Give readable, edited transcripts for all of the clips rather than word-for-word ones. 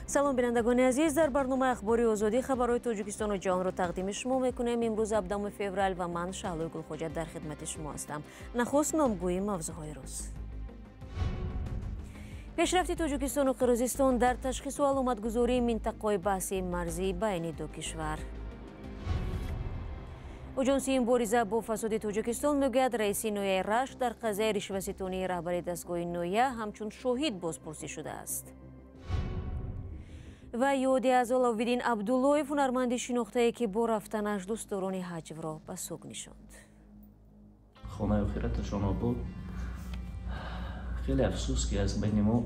Салом, бинандагони азиз. Дар барномаи Ахбори Озодӣ хабарҳои Тоҷикистону ҷаҳонро тақдими шумо мекунем. Имрӯз 7 феврал ва ман, Шаҳлои Гулхоҷа, дар хидмати шумо ҳастам. Нахуст номгӯи мавзӯъҳои рӯз. Пешрафти Тоҷикистону Қирғизистон дар ташхису аломатгузории минтақаҳои баҳси марзӣ байни ду кишвар. Оҷонсии мубориза бо фасоди Тоҷикистон мегӯяд, раиси ноҳияи Рашт дар қазияи ришваситонии раҳбари дастгоҳи ноҳия ҳамчун шоҳид бозпурсӣ шудааст. Ва ёди аз Оловиддин Абдуллоев, ҳунарманди шинохтае, ки бо рафтанаш дӯстдорони ҳаҷвро ба суг нишонд. Хонаи охираташон обод. Хеле афсӯс, ки аз байни мо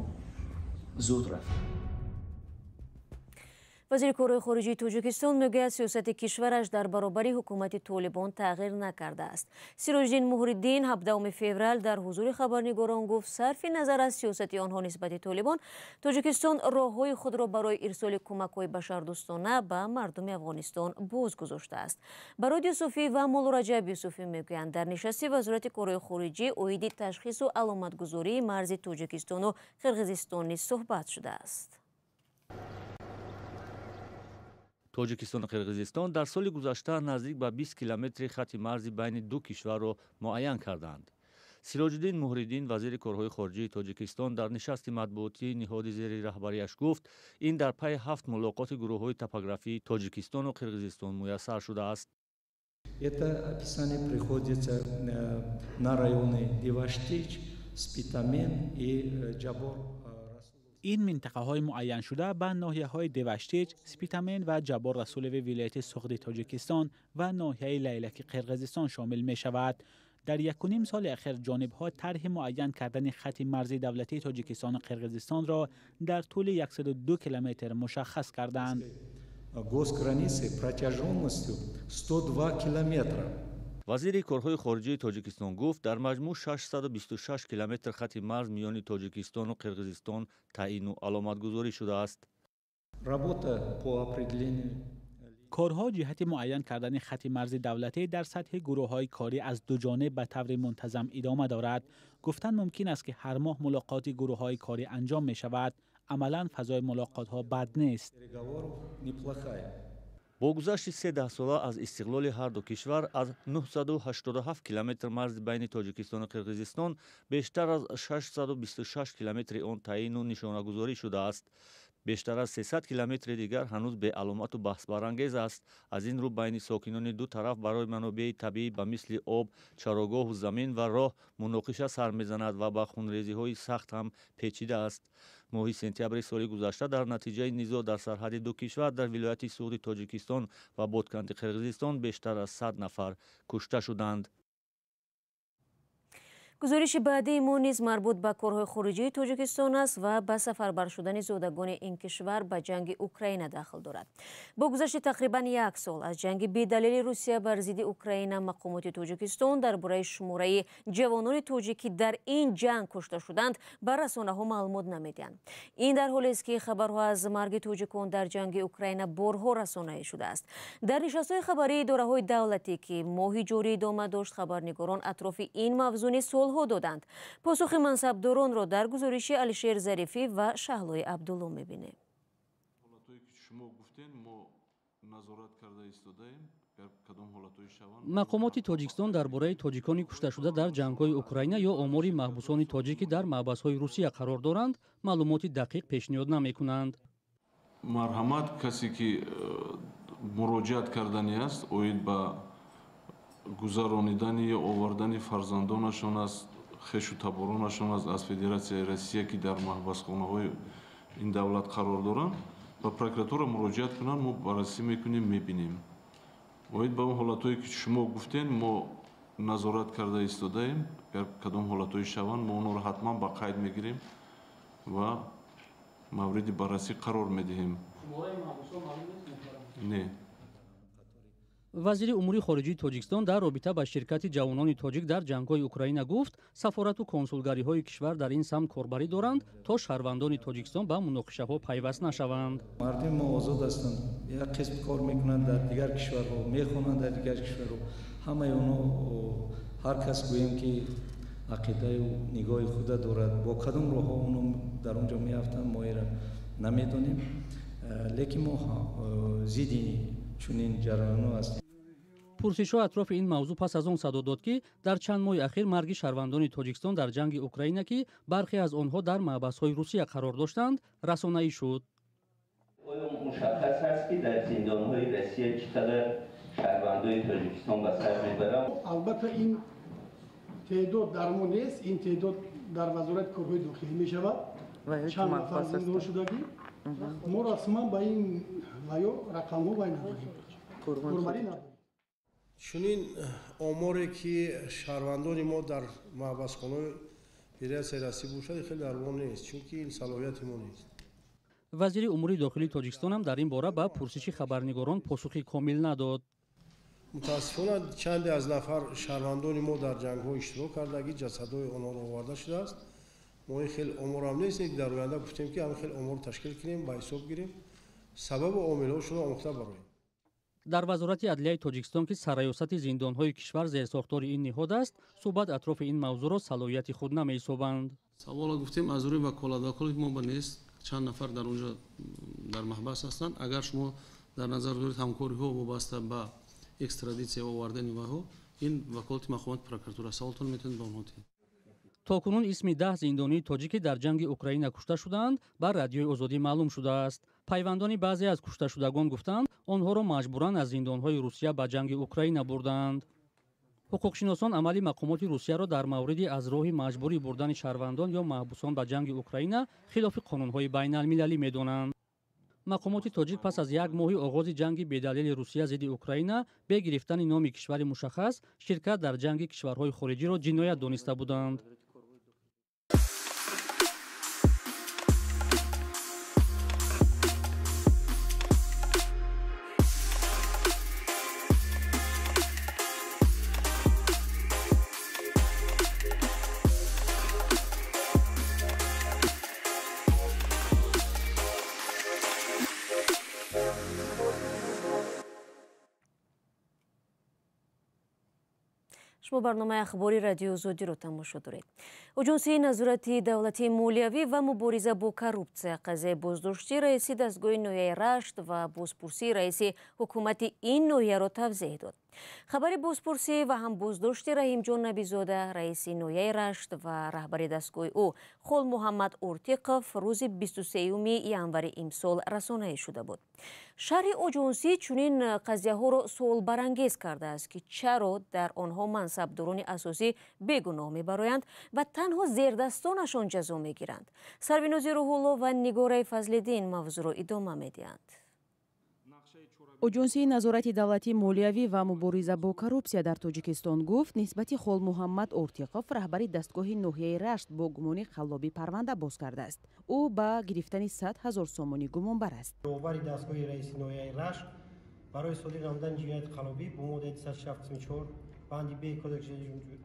зуд рафт. Вазири корҳои хориҷии Тоҷикистон мегӯяд, сиёсати кишвараш дар баробари ҳукумати Толибон тағйир накардааст. Сироҷиддин Муҳриддин 17 феврал дар ҳузури хабарнигорон гуфт, сарфи назар аз сиёсати онҳо нисбати Толибон, Тоҷикистон роҳҳои худро барои ирсоли кӯмакҳои башардӯстона ба мардуми Афғонистон боз гузоштааст. Барод Юсуфӣ ва Муллораҷаб Юсуфӣ мегӯянд, дар нишасти Вазорати корҳои хориҷӣ оиди ташхису аломатгузории марзи Тоҷикистону Қирғизистон низ суҳбат шудааст. Тоҷикистону Қирғизистон дар соли гузашта наздик ба 20 километри хати марзи байни ду кишварро муайян карданд. Сироҷиддин Муҳриддин, вазири корҳои хориҷии Тоҷикистон, дар нишасти матбуотии ниҳоди зери раҳбарияш гуфт, ин дар пайи 7 мулоқоти гурӯҳҳои топографии Тоҷикистону Қирғизистон муяссар шудааст. Это описание приходится на районы Деваштич, Спитамен и Джабор. Ин минтақаҳои муайяншуда ба ноҳияҳои Деваштич, Спитамен ва Ҷаббор Расулови вилояти Суғди Тоҷикистон ва ноҳияи Лайлаки Қирғизистон шомил мешавад. Дар 1.5 соли ахир ҷонибҳо тарҳи муайян кардани хати марзи давлатии Тоҷикистону Қирғизистонро дар тӯли 102 километр мушаххас карданд. Госграницы протяженностью 102 километра. Вазири корҳои хориҷии Тоҷикистон гуфт, дар маҷмӯъ 626 километр хати марз миёни Тоҷикистону Қирғизистон таъину аломатгузорӣ шудааст. Работа по определению Корҳо ҷиҳати муайян кардани хати марзи давлатӣ дар сатҳи гурӯҳҳои корӣ аз ду ҷониб ба таври мунтазам идома дорад. Гуфтан мумкин аст, ки ҳар моҳ мулоқоти гурӯҳҳои корӣ анҷом мешавад. Амалан фазои мулоқотҳо бад нест. Переговоров неплохая. Бо гузашти се даҳсола аз истиқлоли ҳар ду кишвар, аз 987 километр марзи байни Тоҷикистону Қирғизистон бештар аз 626 километри он таъину нишонагузорӣ шудааст. Бештар аз 300 километри дигар ҳанӯз беаломату баҳсбарангез аст. Аз ин рӯ байни сокинони ду тараф барои манобеи табиӣ ба мисли об, чарогоҳу замин ва роҳ муноқиша сар мезанад ва ба хунрезиҳои сахт ҳам печидааст. Моҳи сентябри соли гузашта дар натиҷаи низоъ дар сарҳади ду кишвар дар вилояти Суғди Тоҷикистон ва Ботканди Қирғизистон бештар аз 100 нафар кушта шуданд. Гузориши баъдии мо низ марбут ба корҳои хориҷии Тоҷикистон аст ва ба сафарбар шудани зодагони ин кишвар ба ҷанги Украина дахл дорад. Бо гузашти тақрибан як сол аз ҷанги бедалели Русия бар зидди Украина, мақомоти Тоҷикистон дар бораи шумораи ҷавонони тоҷик, ки дар ин ҷанг кушта шуданд, ба расонаҳо маълумот намедиҳанд. Ин дар ҳолест, ки хабарҳо аз марги тоҷикон дар ҷанги Украина борҳо расонаӣ шудааст. Дар нишастҳои хабарии идораҳои давлатӣ, ки моҳи ҷорӣ идома дошт, хабарнигорон атрофи ин мавзӯъ низ суолҳо доданд. Посухи мансабдоронро дар гузориши Алишер Зарифӣ ва Шаҳлои Абдулло мебинем. Ҳолатҳое, ки шумо гуфтен, мо назорат карда истодаем. Кадом ҳолатҳое шаванд? Мақомоти Тоҷикистон дар бораи тоҷикони кушташуда дар ҷангҳои Украина ё омори маҳбусони тоҷикӣ дар маҳбасҳои Русия қарор доранд, маълумоти дақиқ пешниҳод намекунанд. Марҳамат, касе ки муроҷиат кардани аст оид ба гузаронидани ё овардани фарзандонашон аст, хешу таборонашон аст аз Федератсияи Россия, ки дар маҳбасхонаҳои ин давлат қарор доранд, ба прокуратура муроҷиат кунанд, мо баррасӣ мекунем, мебинем. Оид ба он ҳолатҳое, ки шумо гуфтен, мо назорат карда истодаем. Агар кадом ҳолатҳое шаванд, мо онҳоро ҳатман ба қайд мегирем ва мавриди баррасӣ қарор медиҳем. Не. Вазири умури хориҷии Тоҷикистон дар робита ба ширкати ҷавонони тоҷик дар ҷангҳои Украина гуфт, сафорату консулгариҳои кишвар дар ин самт корбарӣ доранд, то шаҳрвандони Тоҷикистон ба муноқишаҳо пайваст нашаванд. Мардуми мо озод ҳастанд, як қисм кор мекунанд дар дигар кишварҳо, мехонанд дар дигар кишварҳо. Ҳамаи онҳо, ҳар кас гӯем ки ақидаю нигоҳи худа дорад, бо кадом роҳҳо онҳо дар он ҷо меафтанд, мо эра Намедонем, лекин мо зидди чунин ҷараёнҳо ҳастем. Пурсишҳо атрофи ин мавзӯъ пас аз он садо дод, ки дар чанд моҳи ахир марги шаҳрвандони Тоҷикистон дар ҷанги Украина, ки бархе аз онҳо дар маҳбасҳои Русия қарор доштанд, расонаӣ шуд. Оё мушаххас аст, ки дар зиндонҳои Россия чӣ қадар шаҳрвандои Тоҷикистон ба сар мебаранд? Албатта, ин теъдод дар мо нест, ин теъдод дар Вазорати корҳои дохилӣ мешавад. Чанд нафар зиндон шудагӣ, мо расман ба ин ваё рақамҳо вай надорем, корбарӣ надорем. Чунин оморе, ки шаҳрвандони мо дар маҳбасхонаи Федератсияи Россия бошад, хеле дар мо нест, чунки ин салоҳияти мо нест. Вазири умури дохилии Тоҷикистон ҳам дар ин бора ба пурсиши хабарнигорон посухи комил надод. Мутаассифона, чанде аз нафар шаҳрвандони мо дар ҷангҳо иштирок кардагӣ, ҷасадҳои онҳоро оварда шудааст. Мо ин хел оморам нест, дар оянда гуфтем, ки ҳамин хел оморро ташкил кунем, ба ҳисоб гирем, сабабу омилҳошонро омӯхта бароем. Дар Вазорати адлияи Тоҷикистон, ки сарраёсати зиндонҳои кишвар зерсохтори ин ниҳод аст, суҳбат атрофи ин мавзӯъро салоҳияти худ намеҳисобанд. Саволо гуфтем, аз рӯи ваколат, ваколати мо ба нест, чанд нафар дар онҷо дар маҳбас ҳастанд. Агар шумо дар назар доред ҳамкориҳо вобаста ба экстрадитсия овардани ваҳо, ин ваколати мақомоти прокуратура. Саволтон метавонед ба онҳо диҳед. То кунун исми 10 зиндонии тоҷикӣ дар ҷанги Украина кушта шудаанд ба Радиои Озодӣ маълум шудааст. Пайвандони баъзе аз кушташудагон гуфтанд, онҳоро маҷбуран аз зиндонҳои Русия ба ҷанги Украина бурдаанд. Ҳуқуқшиносон амали мақомоти Русияро дар мавриди аз роҳи маҷбурӣ бурдани шаҳрвандон ё маҳбусон ба ҷанги Украина хилофи қонунҳои байналмилалӣ медонанд. Мақомоти тоҷик пас аз як моҳи оғози ҷанги бедалели Русия зидди Украина, бе гирифтани номи кишвари мушаххас, ширкат дар ҷанги кишварҳои хориҷиро ҷиноят дониста буданд. Шумо барномаи ахбори Радиои Озодиро тамошо доред. Оҷонсии назорати давлатии молиявӣ ва мубориза бо коррупсия қазияи боздошти раиси дастгоҳи ноҳияи Рашт ва бозпурсии раиси ҳукумати ин ноҳияро тавзеҳ дод. Хабари бозпурсӣ ва ҳам боздошти Раҳимҷон Набизода, раиси ноҳияи Рашт, ва раҳбари дастгоҳи ӯ Холмуҳаммад Ортиқов рӯзи 23 январи имсол расонаӣ шуда буд. Шарҳи оҷонсӣ чунин қазияҳоро суолбарангез кардааст, ки чаро дар онҳо мансабдорони асосӣ бегуноҳ мебароянд ва танҳо зердастонашон ҷазо мегиранд. Сарвинози Рӯҳулло ва Нигораи Фазлиддин мавзӯъро идома медиҳанд. Оҷонсии назорати давлатии молиявӣ ва мубориза бо коррупсия дар Тоҷикистон гуфт, нисбати Холмуҳаммад Ортиқов, раҳбари дастгоҳи ноҳияи Рашт, бо гумони қаллобӣ парванда боз кардааст. Ӯ ба гирифтани 100 ҳазор сомонӣ гумонбар аст. Роҳбари дастгоҳи раиси ноҳияи Рашт барои содир намудани ҷинояти қаллобӣ бо моддаи 274 банди Б Кодекси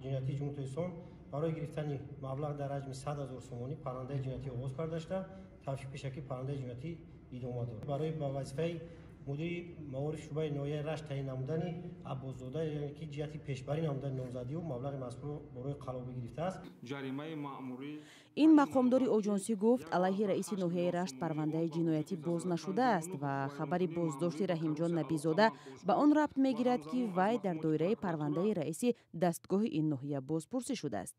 ҷиноятии Ҷумҳурии Тоҷикистон барои гирифтани маблағ дар ҳаҷми 100 ҳазор сомонӣ парвандаи ҷиноятӣ оғоз карда шуда, тафтиши пешакӣ парвандаи ҷиноятӣ идома дорад. Барои ба вазифаи мудири маориф шӯъбаи ноҳияи Рашт таъин намудани Аббосзода, яъне ки ҷиҳати пешбарӣ намудани номзадиҳо маблағи мазкурро барои қаллобӣ гирифтааст. Ҷаримаи маъмурӣ. Ин мақомдори оҷонсӣ гуфт, алайҳи раиси ноҳияи Рашт парвандаи ҷиноятӣ боз нашудааст ва хабари боздошти Раҳимҷон Набизода ба он рабт мегирад, ки вай дар доираи парвандаи раиси дастгоҳи ин ноҳия бозпурсӣ шудааст.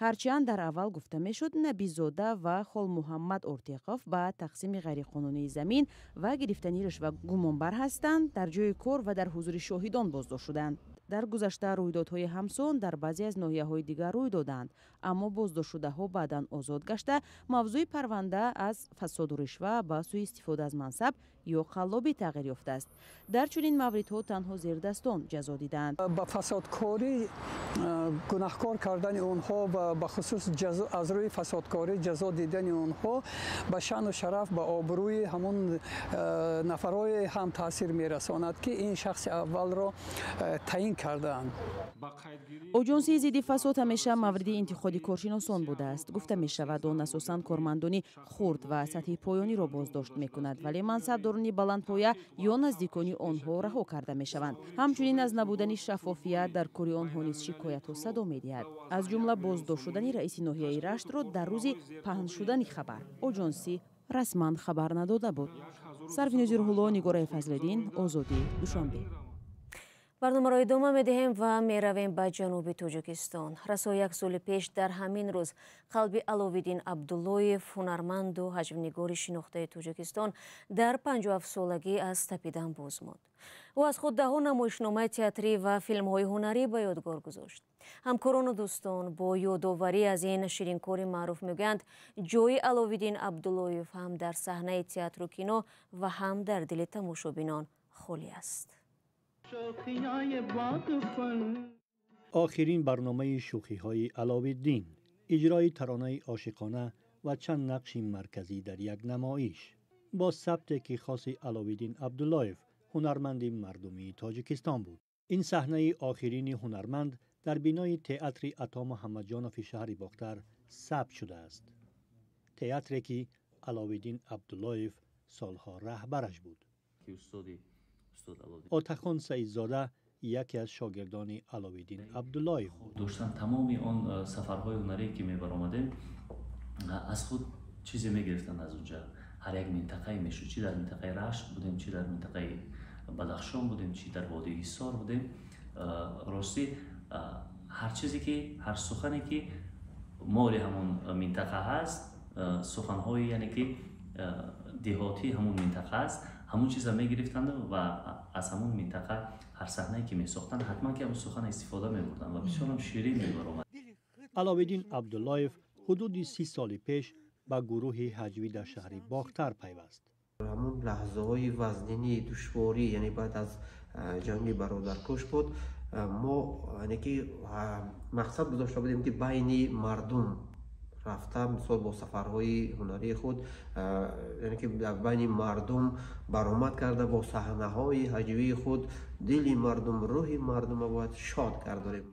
Ҳарчанд дар аввал гуфта мешуд, Набизода ва Холмуҳаммад Ортиқов ба тақсими ғайриқонунии замин ва гирифтани ришва гумонбар ҳастанд, дар ҷои кор ва дар ҳузури шоҳидон боздошт шуданд. Дар гузашта рӯйдодҳои ҳамсон дар баъзе аз ноҳияҳои дигар рӯй доданд, аммо боздоштшудаҳо баъдан озод гашта, мавзӯи парванда аз фасоду ришва ба сӯи истифода аз мансаб ё қаллобӣ тағйир ёфтааст. Дар чунин мавридҳо танҳо зердастон ҷазо дидаанд. Ба фасодкорӣ гунаҳкор кардани онҳо ва бахусус аз рӯи фасодкорӣ ҷазо дидани онҳо ба шаъну шараф, ба обрӯи ҳамон нафарҳое ҳам таъсир мерасонад, ки ин шахси аввалро таъин кардаанд. Оҷонсии зидди фасод ҳамеша мавриди интиқоди коршиносон будааст. Гуфта мешавад, он асосан кормандони хурд ва сатҳи поёниро боздошт мекунад, вале мансабдорони баландпоя ё наздикони онҳо раҳо карда мешаванд. Ҳамчунин аз набудани шаффофият дар кори онҳо низ шикоятҳо садо медиҳад. Аз ҷумла боздошт шудани раиси ноҳияи Раштро дар рӯзи паҳн шудани хабар оҷонсӣ Расман хабар надода буд. Сарвинози Рӯҳулло, Нигораи Фазлиддин, Озодӣ, Душанбе. Барномаро идома медиҳем ва меравем ба ҷануби Тоҷикистон. Расо як соли пеш дар ҳамин рӯз қалби Аловиддин Абдуллоев, ҳунарманду ҳаҷвнигори шинохтаи Тоҷикистон, дар 57-солагӣ аз тапидан боз монд. Ӯ аз худ даҳо намоишномаи театрӣ ва филмҳои ҳунарӣ ба ёдгор гузошт. Ҳамкорону дӯстон бо ёдоварӣ аз ин ширинкори маъруф мегӯянд, ҷои Аловиддин Абдуллоев ҳам дар саҳнаи театру кино ва ҳам дар дили тамошобинон холӣ аст. Охирин барномаи шӯхиҳои Аловиддин, иҷрои таронаи ошиқона ва чанд нақши марказӣ дар як намоиш бо сабте ки хоси Аловиддин Абдуллоев, ҳунарманди мардумии Тоҷикистон буд. Ин саҳнаи охирини ҳунарманд дар бинои театри Ато Муҳаммадҷонови шаҳри Бохтар сабт шудааст. Театре ки Аловиддин Абдуллоев солҳо раҳбараш буд. Отахон Саидзода яке аз шогирдони Аловиддин Абдуллоев буд. Доштан тамоми он сафарҳои ҳунарие ки мебаромадем, аз худ чизе мегирифтанд аз онҷа. Ҳар як минтақае мешуд, чи дар минтақаи Рашт будем, чи дар минтақаи Бадахшон будем, чи дар водии Ҳисор будем. Ростӣ ҳар чизе ки, ҳар сухане ки моли ҳамон минтақа ҳаст, суханҳои яъне ки деҳотии ҳамон минтақа аст, ҳамон чиза мегирифтанд ва аз ҳамон минтақа ҳар саҳнае ки месохтанд, ҳатман ки ҳамон сухан истифода мебурданд ва бисёрам ширин мебаромад. Аловиддин Абдуллоев ҳудуди 30 соли пеш ба гурӯҳи ҳаҷвӣ дар шаҳри Бохтар пайваст. Ҳамон лаҳзаҳои вазнини душворӣ, яъне баъд аз ҷанги бародаркуш буд, мо яъне ки мақсад гузошта будем ки байни мардум рафта, мисол бо сафарҳои ҳунарии худ, яъне ки дар байни мардум баромад карда, бо саҳнаҳои ҳаҷвии худ дили мардум, рӯҳи мардумро бояд шод гардонем.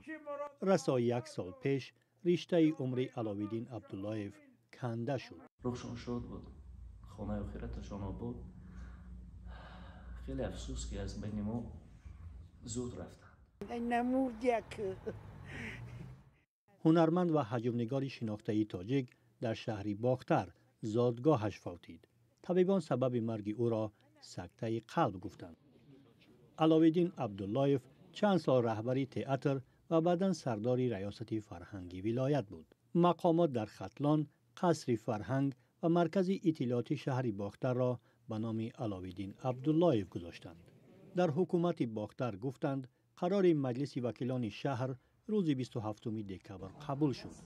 Расо як сол пеш риштаи умри Аловиддин Абдуллоев канда шуд. Рӯҳшон шод буд, хонаи охираташон обод. Хеле афсӯс ки аз байни мо зуд рафтанд. Ҳунарманд ва ҳаҷвнигори шинохтаи тоҷик дар шаҳри Бохтар зодгоҳаш фавтид. Табибон сабаби марги ӯро сактаи қалб гуфтанд. Аловиддин Абдуллоев чанд сол раҳбари театр ва баъдан сардори раёсати фарҳанги вилоят буд. Мақомот дар Хатлон қасри фарҳанг ва маркази иттилооти шаҳри Бохтарро ба номи Аловиддин Абдуллоев гузоштанд. Дар ҳукумати Бохтар гуфтанд, қарори маҷлиси вакилони шаҳр рӯзи 27 декабр қабул шуд.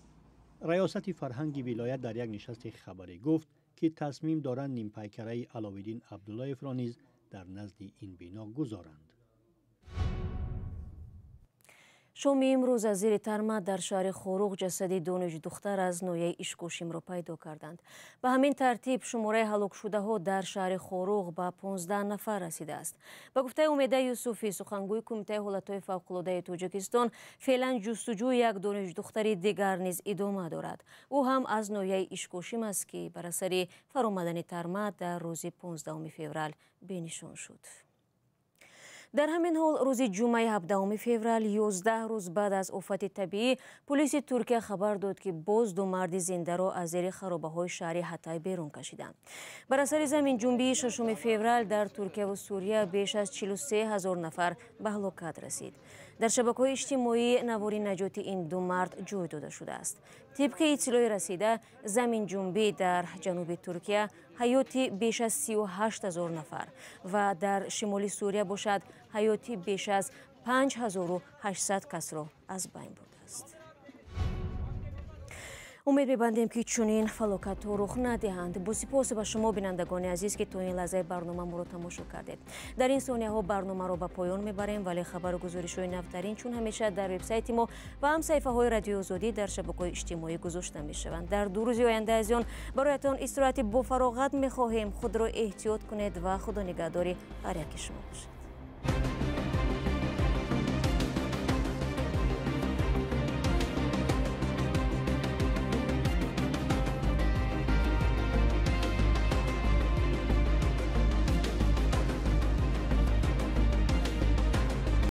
Раёсати фарҳанги вилоят дар як нишасти хабарӣ гуфт, ки тасмим доранд нимпайкараи Аловиддин Абдуллоевро низ дар назди ин бино гузоранд. Шоми имрӯз аз зери тарма дар шаҳри Хоруғ ҷасади донишдухтар аз ноҳияи Ишкошимро пайдо карданд. Ба ҳамин тартиб шумораи ҳалокшудаҳо дар шаҳри Хоруғ ба 15 нафар расидааст. Ба гуфтаи Умеда Юсуфӣ, сухангӯи Кумитаи ҳолатҳои фавқулодаи Тоҷикистон, феълан ҷустуҷӯи як донишдухтари дигар низ идома дорад. Ӯ ҳам аз ноҳияи Ишкошим аст, ки бар асари фаромадани тарма дар рӯзи 15 феврал бенишон шуд. Дар ҳамин ҳол рӯзи ҷумъаи 17 феврал, 11 рӯз баъд аз офати табиӣ, полиси Туркия хабар дод, ки боз ду марди зиндаро аз зери харобаҳои шаҳри Ҳатай берун кашиданд. Бар асари заминҷунбии 6 феврал дар Туркияву Сурия беш аз 43 ҳазор нафар ба ҳалокат расид. Дар шабакаҳои иҷтимоӣ навори наҷоти ин ду мард ҷой дода шудааст. Тибқи иттилои расида, заминҷунбӣ дар ҷануби Туркия ҳаёти беш аз 38 ҳазор нафар ва дар шимоли Сурия бошад ҳаёти беш аз 5800 касро аз байн бурдааст. Умед мебандем, ки чунин фалокатҳо рух надиҳанд. Бо сипос ба шумо, бинандагони азиз, ки то ин лаҳзаи барнома моро тамошо кардед. Дар ин сонияҳо барномаро ба поён мебарем, вале хабару гузоришҳои навтарин чун ҳамеша дар вебсайти мо ва ҳам саҳифаҳои Радиои Озодӣ дар шабакаҳои иҷтимоӣ гузошта мешаванд. Дар 2 рӯзи оянда аз он бароятон истироҳати бофароғат мехоҳем. Худро эҳтиёт кунед ва худо нигаҳдори ҳар яки шумо бошад.